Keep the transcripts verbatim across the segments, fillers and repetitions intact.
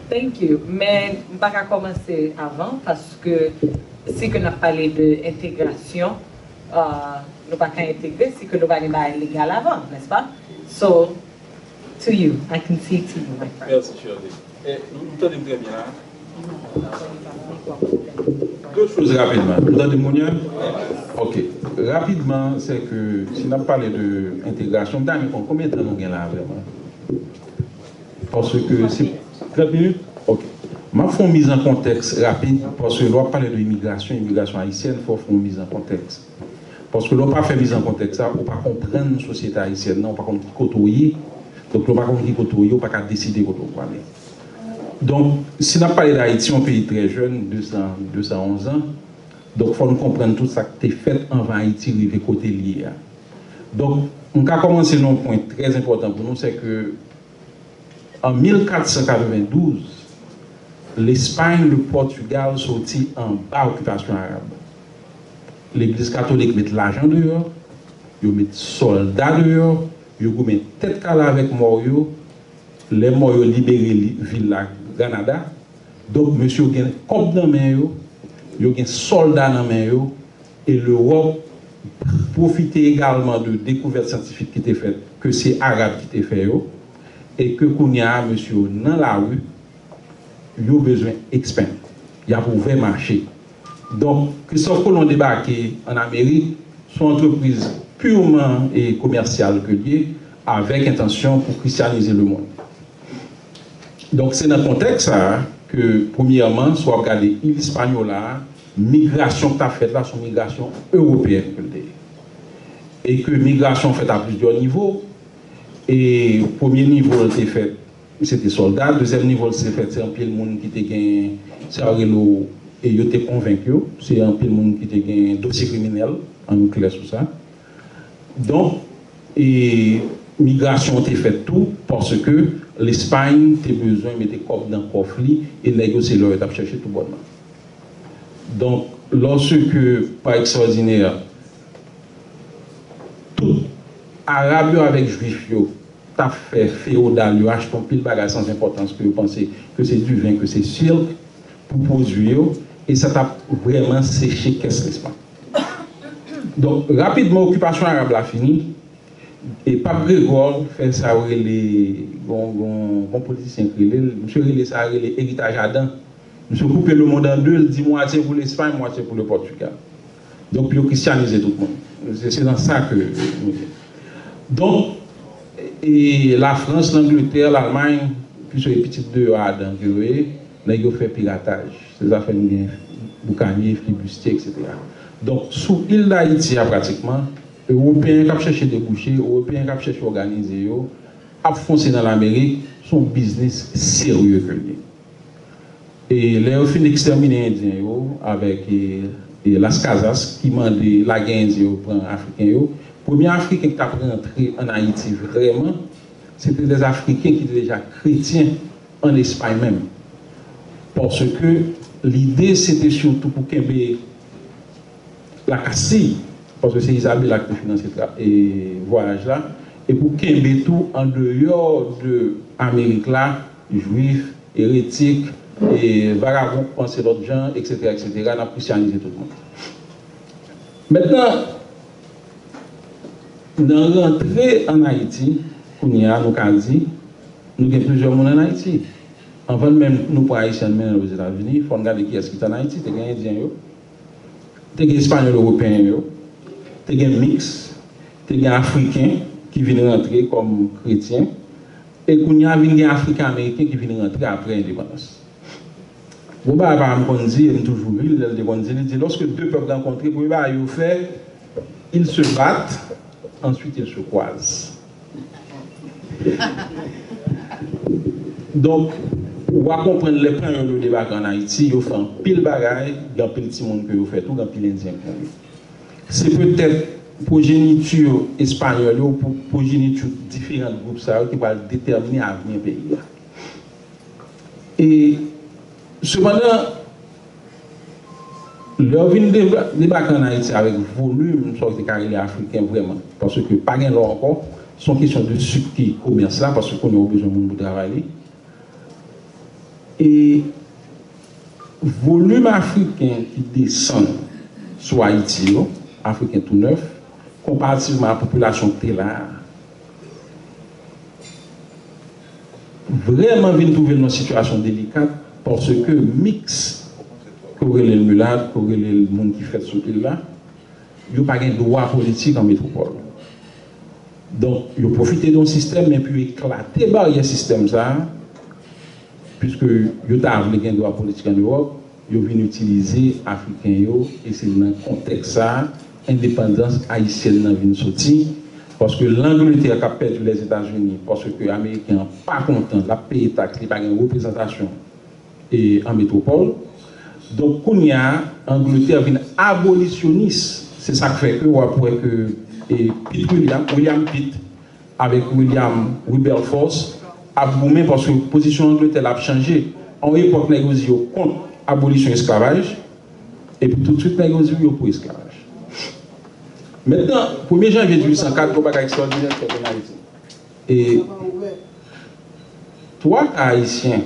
Thank you. Men m pa ka kòmanse avan paske si ke n ap pale de entegrasyon, uh, nou pa ka entegre si ke nou pa gen bagay legal avan, nèspa? So, to you, I can see to you, my friend. Mèsi, Shirley. Eh, nou, nou tande m trè byen la? De choz rapidman. Nou tande m, Monia? Ok. Rapidman, se ke si n ap pale de entegrasyon, m ta renmen konn konbyen tan nou gen la vrèman? Paske se trant minit? Ok. M ap fè yon miz an kontèks rapid, paske lè w ap pale de imigrasyon, imigrasyon ayisyèn, fò w fè yon miz an kontèks. Paske lè w pa fè miz an kontèks sa, ou pa konprann sosyete ayisyèn nan, ou pa konn ki kote w ye. Donk, lè w pa konn ki kote w ye, ou pa ka deside kote w prale. Donk, si n ap pale d Ayiti, yon peyi trè jèn, de san, de san onz an, donk, fò n konprann tout sa k te fèt anvan Ayiti rive kote l ye a. Donk, m ka kòmanse nan yon pwen trè enpòtan pou nou, se ke an mil kat san katrevendouz, Lespay, le Pòtigal soti anba okipasyon arab. Legliz katolik met lajan deyò, yo met sòlda deyò, yo goumen tèt kale avèk mò yo, lè mò yo libere li, vil la, Granada. Donk, mesye yo gen kòb nan men yo, yo gen sòlda nan men yo, e Lewòp pwofite egalman de dekouvèt syantifik ki te fèt, ke se Arab ki te fè yo, e ke kounye a, mesye yo nan lari, yo bezwen expand. Y ap ouvè mache. Donk, Christophe Colomb debake ann Amerik, se yon antrepriz purman e komèsyal ke l ye, avèk entansyon pou kristyanize lemonn. Donk, se nan kontèks sa a ke, premyèman, si w ap gade Il Hispaniola a, migrasyon k t ap fèt la, se yon migrasyon ewopeyèn ke l te ye. E ke migrasyon fèt a plizyè nivo. E premye nivo l te fèt, se te sòlda. Dezyèm nivo l te fèt, se anpil moun ki te gen, sa yo rele, e yo te konvenk yo, se anpil moun ki te gen dosye kriminèl, ann nou klè sou sa. Donk, e migrasyon te fèt tou, paske Lespay te bezwen mete kòb nan kòf li, e nèg yo se lò yo t ap chèche tou bònman. Donk, lòske, pa ekstraòdinè, tout Arab yo avèk Jwif yo t ap fè feyodal yo, achte yon pil bagay san enpòtans ke yo panse ke se diven, ke se sirk pou pwodui yo, e sa t ap vrèman seche kès Lespay. Donk, rapidman, okipasyon arab la fini, e Pap Gregò fè sa yo rele, gon, gon, gon politisyen ki rele l, misye rele sa, rele eritaj Adan. Misye koupe lemonn an de, l di mwatye pou Lespay, mwatye pou le Pòtigal. Donk, pou yo kristyanize tout moun. Se, se nan sa ke nou ye. Donk, e Lafrans, Langletè, Lalmay, piske se pitit deyò Adan ke yo ye, nèg yo fè pirataj. Se sa fè nou gen boukanye, flibistye, etsetera. Donk, sou il Dayiti a, pratikman, Ewopeyen k ap chèche debouche, Ewopeyen k ap chèche òganize yo, ap fonse nan Lamerik, se yon biznis serye ke l ye. E lè yo fin ekstèmine Endyen yo avèk, e, e Las Casas ki mande lagè Endyen yo pran Afriken yo, premye Afriken ki t ap rantre ann Ayiti vrèman, se te dè Afriken ki te deja kretyen ann Espay menm. Paske lide se te sitou pou kenbe Lakasiy, paske se Isabela ki te finanse tra-, e, vwayaj la, e pou kenbe tou andeyò de Amerik la, Jwif, eretik, e vagabon k panse lòt jan, etsetera, etsetera, n ap kristyanize tout moun. Mentnan, nan rantre ann Ayiti, kounye a, nou ka di, nou gen plizyè moun ann Ayiti. Anvan menm nou pran Ayisyen mennen l Ozetazini, fò n gade kiyès ki t ann Ayiti. Te gen Endyen yo, te gen Espanyòl Ewopeyen yo, te gen miks, te gen Afriken ki vin rantre kòm kretyen, e kounye a vin gen Afriken Ameriken ki vin rantre apre endepandans. Gon bagay papa m konn di, e m toujou ri l, lè l te konn di, li di, lorsque deux peuples rencontrent, premye bagay yo fè, ils se battent, ensuite ils se croisent. Donk, w a konprann lè panyòl yo debake ann Ayiti, yo fè anpil bagay, gen anpil timoun ke yo fè tou, gen anpil endyen k mouri. Se petèt pwojeniti espanyòl yo, pwo-, pwojeniti diferan gwoup sa yo ki pral detèmine avni peyi a. E, sepandan, lè yo vin deba-, debake ann Ayiti avèk volim, sa w te ka rele Afriken vrèman, paske pa gen lò ankò, se yon kesyon de sik ki komès la, paske kounye a ou bezwen moun pou travay li. E volim Afriken ki desann sou Ayiti yo, Afriken tou nèf, konparativman a popilasyon k te la a, vrèman vin twouve l nan sitiyasyon delikat, paske miks, ke w rele l milat, ke w rele l moun ki fèt sou il la, yo pa gen dwa politik an metwopòl. Donk, yo pwofite de yon sistèm, men pou yo eklate baryè sistèm sa a, piske yo ta vle gen dwa politik ann Ewòp, yo vin itilize Afriken yo, e se nan kontèks sa a, endepandans ayisyèn nan vin soti, paske Langletè k ap pèdi Lèzetazini, paske Ameriken an pa kontan, l ap peye taks, li pa gen reprezantasyon e, an metwopòl. Donk, kounye a, Angletè vin abolisyonis. Se sa k fè ke w ap wè ke, e, Pitt William, William Pitt, avèk William Wilberforce, ap goumen paske pozisyon Angletè la ap chanje. A yon epòk, nèg yo di yo kont abolisyon esklavaj, epi toutswit, nèg yo di yo pou esklavaj. Mentnan, premye janvye dizuit san kat, yon bagay ekstraòdinè fèt ann Ayiti. E twa ka Ayisyen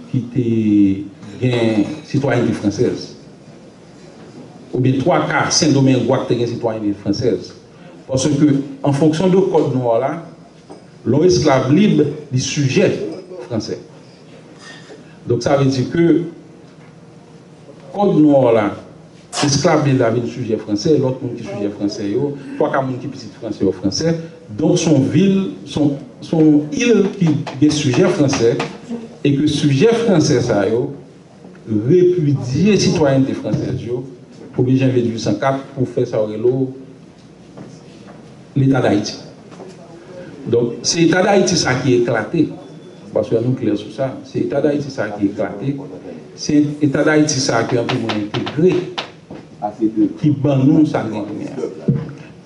ki te gen sitwayènte fransèz, oubyen twa ka Sendomengwa ki te gen sitwayènte fransèz. Paske, an fonksyon de kòd nwa la, lè yon esklav lib, li sijè fransè. Donk, sa vle di ke kòd nwa la, esklav li la vin sijè fransè, lòt moun ki sijè fransè yo, twa ka moun ki pitit fransè yo fransè. Donk, se yon vil, se yon, se yon il ki gen sijè fransè, e ke sijè fransè sa yo repidye sitwayènte fransèz yo, premye janvye dizuit san kat, pou fè sa yo rele Leta Dayiti. Donk, se Eta Dayiti sa ki eklate, paske nou klè sou sa, se Eta Dayiti sa ki eklate, se Eta Dayiti sa ke anpil moun entegre, ki ban nou sa n gen kounye a.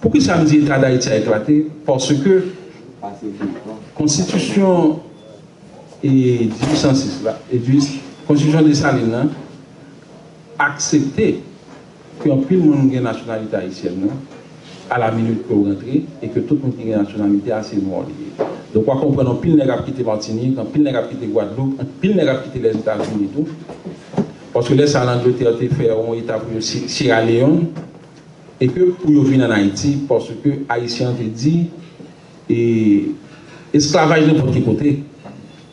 Poukisa m di Eta Dayiti a eklate? Paske konstitisyon e dizuit san sis la, e di, konstitisyon Desalin nan aksepte ke anpil moun gen nasyonalite ayisyèn nan, a la minit ke w rantre, e ke tout moun ki gen nasyonalite a, se nwa li ye. Donk, w a konprann anpil nèg ap kite Matinik, anpil nèg ap kite Gwadloup, anpil nèg ap kite Lèzetazini tou. Paske lè sa a, Langletè te fè yon eta pou yo, Si-, Sierra Leone, e ke pou yo vin ann Ayiti, paske Ayisyen an te di, e esklavaj nenpòt ki kote,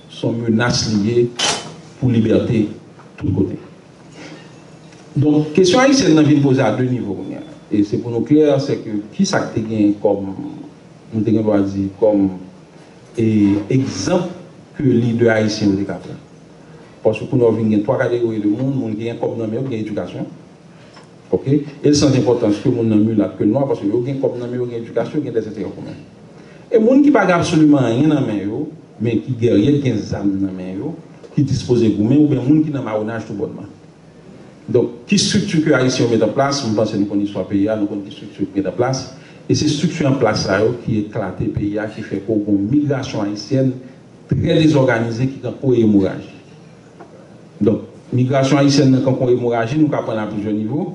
se yon menas li ye pou libète tout kote. Donk, kesyon ayisyèn nan vin poze a de nivo kounye a. E se pou nou klè, se ke kisa k te gen kòm, nou te gen dwa di, kòm, e, egzanp ke lidè ayisyen yo te ka pran. Paske kounye a w vin gen twa kategori de moun, moun ki gen kòb nan men yo, ki gen edikasyon, oke? E l sans enpòtans ke moun nan milat, ke nwa, paske yo gen kòb nan men yo, gen edikasyon, gen dèzenterè komen. E moun ki pa gen absoliman anyen nan men yo, men ki gèrye, ki gen zam nan men yo, ki dispoze goumen, oubyen moun ki nan mawonaj toubònman. Donk, ki estrikti ke Ayisyen yo met an plas? M panse nou konn istwa peyi a, nou konn ki estrikti yo met an plas. E se estrikti an plas sa yo ki eklate peyi a, ki fè ke w gen yon migrasyon ayisyèn trè dezòganize ki kankou emoraji. Donk, migrasyon ayisyèn nan kankou emoraji, nou ka pran l a plizyè nivo.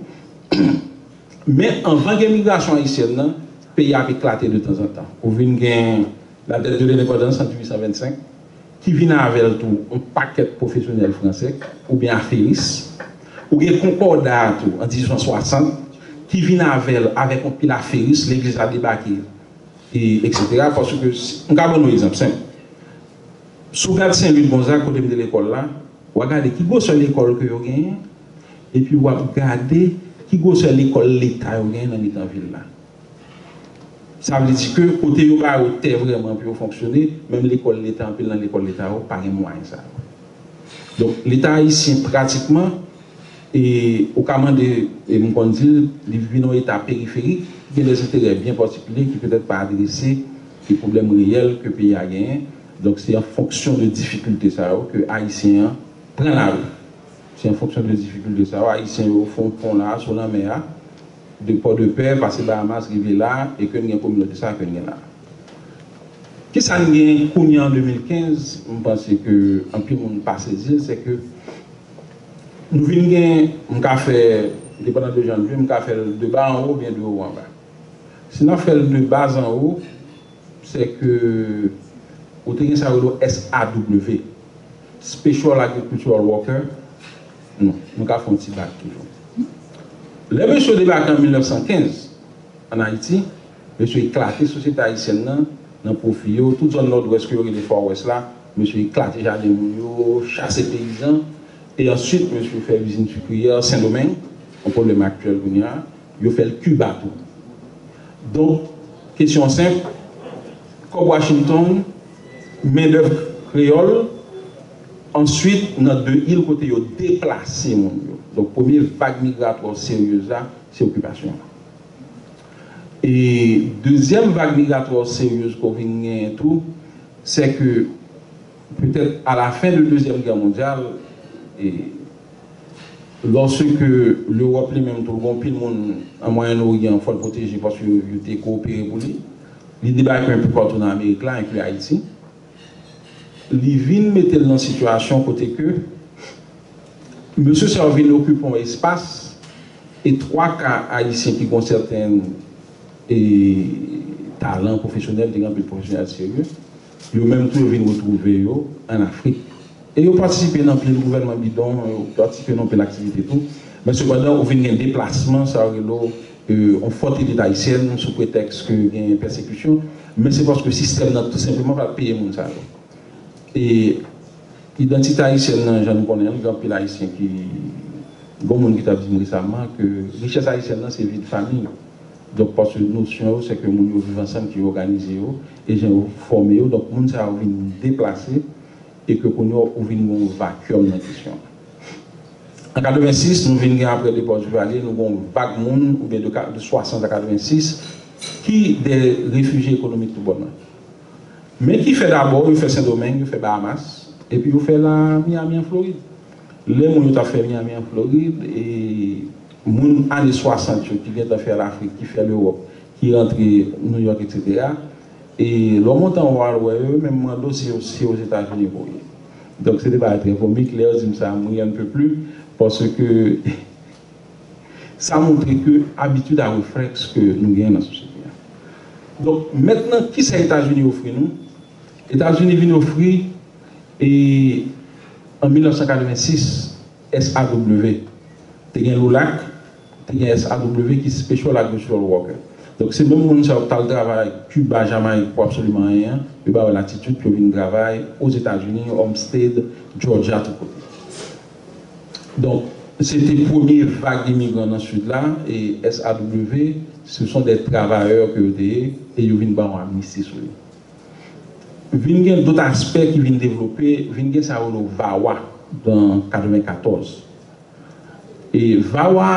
Men anvan gen migrasyon ayisyèn nan, peyi a ap eklate de tanzantan. Ou vin gen la dette de l'indépendance an dizuit san vennsenk, ki vin avè l tou yon pakèt pwofesyonèl fransè, oubyen aferis. Ou gen konkòda a tou, an dizuit san swasant, ki vin avè l avèk yon pil aferis, legliz la debake, e, etsetera. Paske, m ka ban nou egzanp senp. Si w gad Sen Lwi Gonzag, kote m te lekòl la, w a gade ki gwosè lekòl ke yo genyen, epi w ap gade ki gwosè lekòl leta yo genyen nan mitan vil la. Sa vle di ke kote yo ba yo tè vrèman pou yo fonksyone, menm lekòl leta, anpil nan lekòl leta yo pa gen mwayen sa yo. Donk, leta ayisyen pratikman, e, ou ka mande, e m konn di l, li vin yon eta periferik, ki gen dèzenterè byen patikilye ki petèt pa adrese e pwoblèm reyèl ke peyi a genyen. Donk, se an fonksyon de difikilte sa yo ke ayisyen an pran lari. Se an fonksyon de difikilte sa yo, ayisyen yo fè yon pon la, sou lanmè a, de Pòdepè, pase Bahamas, rive la, e ke n gen kominote sa ke n gen la. Kisa n gen kounye a an de mil kenz? M panse ke anpil moun pa sezi l, se ke nou vin gen, m ka fè, depandan de jan n vle, m ka fè l de ba anwo oubyen de wo anba. Si n ap fè l de ba anwo, se ke ou te gen sa yo rele S A W. Special Agricultural Worker, non, nou ka fè yon ti bak toujou. Lè mesye yo debake an mil nèf san kenz ann Ayiti, mesye yo eklate sosyete ayisyèn nan, nan pwofi yo, tout zòn Nòdwès ke yo rele Far West la, mesye yo eklate jaden moun yo, chase peyizan, e answit mesye yo fè izin sikriyè Sendomeng, yon pwoblèm aktyèl kounye a, yo fè l Kiba tou. Donk, kesyon an senp, kòb Washington, mendèv kreyòl, answit nan de il kote yo deplase moun yo. Donk, premye vag migratwa seryez la, se okipasyon an. E dezyèm vag migratwa seryez ke w vin genyen tou, se ke petèt a la fen de dezyèm gè mondyal, e lòske Lewòp li menm tou, gon pil moun an Mwayen Oryan, fò l pwoteje paske yo, yo te koopere pou li, li debake enpe patou nan Amerik la, enkli Ayiti. Li vin mete l nan sitiyasyon kote ke mesye sa yo vin okipe yon espas, e twa ka Ayisyen ki gon sèten, e, talan pwofesyonèl, te gen anpil pwofesyonèl serye, yo menm tou yo vin retwouve yo ann Afrik. E yo patisipe nan anpil gouvènman bidon, yo patisipe nan anpil aktivite tou. Men sepandan, ou vin gen deplasman, sa yo rele, e, yon fòt elit ayisyèn sou pretèks ke gen pèsekisyon. Men se paske sistèm nan tou senpleman pa t peye moun sa yo. E idantite ayisyèn nan, jan nou konnen l, gen anpil Ayisyen ki, gon moun ki t ap di m resaman ke richès ayisyèn nan se vi de famiy. Donk, paske nosyon yo, se ke moun yo viv ansanm, ki òganize yo, e jan yo fòme yo. Donk, moun sa yo vin deplase, e ke kounye a, ou vin gen yon vacuum nan kesyon an. An katrevensis, nou vin gen, apre depa Duvalier, nou gen yon vag moun, oubyen de ka-, de swasant a katrevensis, ki de refijye ekonomik toubònman. Men ki fè dabò, yo fè Sendomeng, yo fè Bahamas, epi yo fè la Miami an Florid. Lè moun yo t ap fè Miami an Florid, e moun ane swasant yo ki gentan fè Lafrik, ki fè Lewòp, ki rantre Nouyòk, etsetera. E lè w monte anwo a, w al wè yo, yo menm mande w si, si Ozetazini pou w ye. Donk, se te bagay trè komik. Lè yo di m sa, m ri un peu plus, paske sa montre ke abitid a reflèks ke nou genyen nan sosyete a. Donk, mentnan, kisa Etazini ofri nou? Etazini vin ofri, e, an mil nèf san katrevensis, S A W. Te gen LULAC, te gen S A W ki Special Agricultural Worker. Donk, se menm moun sa yo k t al travay Kiba, Jamayik pou absoliman anyen an, yo ba yo latitid pou yo vin travay Ozetazini, Homestead, Georgia, tout kote. Donk, se te premye vag imigran nan Sid la, e S A W, ce sont des travailleurs ke yo te ye, e yo vin ba yon amnisti sou li. Vin gen dòt aspè ki vin devlope, vin gen sa yo rele VAWA, an katrevenkatòz. E VAWA,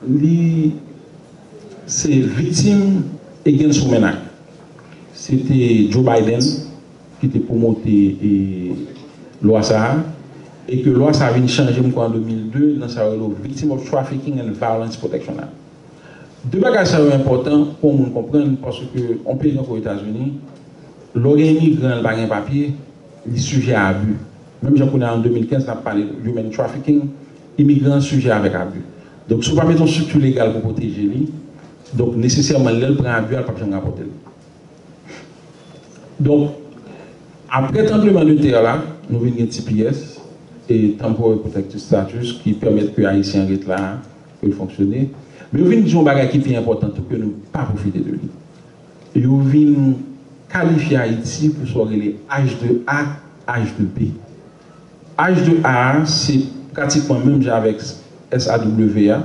li se viktim against Women Act. Se te Joe Biden ki te pwomote, e, lwa sa a, e ke lwa sa a vin chanje, m kwè, an de mil de, nan sa yo rele Victim of Trafficking and Violence Protection Act. De bagay sa yo enpòtan pou yon moun konprann, paske yon peyi tankou Etazini, lè w gen imigran, li pa gen papye, li sijè a abi. Menm jan kounye a, an de mil kenz, n ap pale de human trafficking, imigran sijè avèk abi. Donk, si w pa mete yon estrikti legal pou pwoteje li, donk, nesesèman, lè l pran abi a, l p ap janm rapòte l. Donk, apre tranbleman de tè la, nou vin gen T P S, e Temporary Protected Status, ki pèmèt ke Ayisyen ret la, pou l fonksyone. Men yo vin di yon bagay ki pi enpòtan tou, ke nou pa pwofite de li. Yo vin kalifye Ayiti pou sa yo rele H de A, H de B. H de A a, se pratikman menm jan avèk S A W a,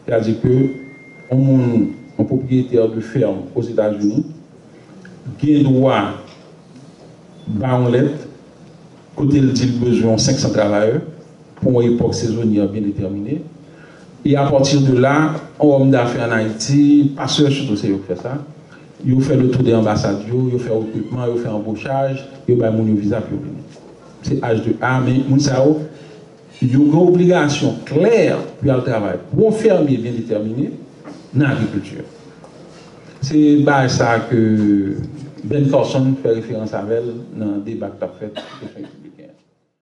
sètadi ke yon moun, yon pwopriyetè de fèm Ozetazini, gen dwa ba yon lèt kote l di l bezwen yon senk san travayè pou yon epòk sezonyè byen detèmine. E apati de la, yon òm dafè ann Ayiti, pastè sitou se yo k fè sa, yo fè le tour de anbasad yo, yo fè rekritman, yo fè anbochaj, yo bay moun yo viza pou yo vini. Se H de A, men moun sa yo, yo gen obligasyon klè pou y al travay pou yon fèmye byen detèmine nan agrikilti. Se bagay sa ke Ben Carson fè referans avè l nan deba k t ap fèt.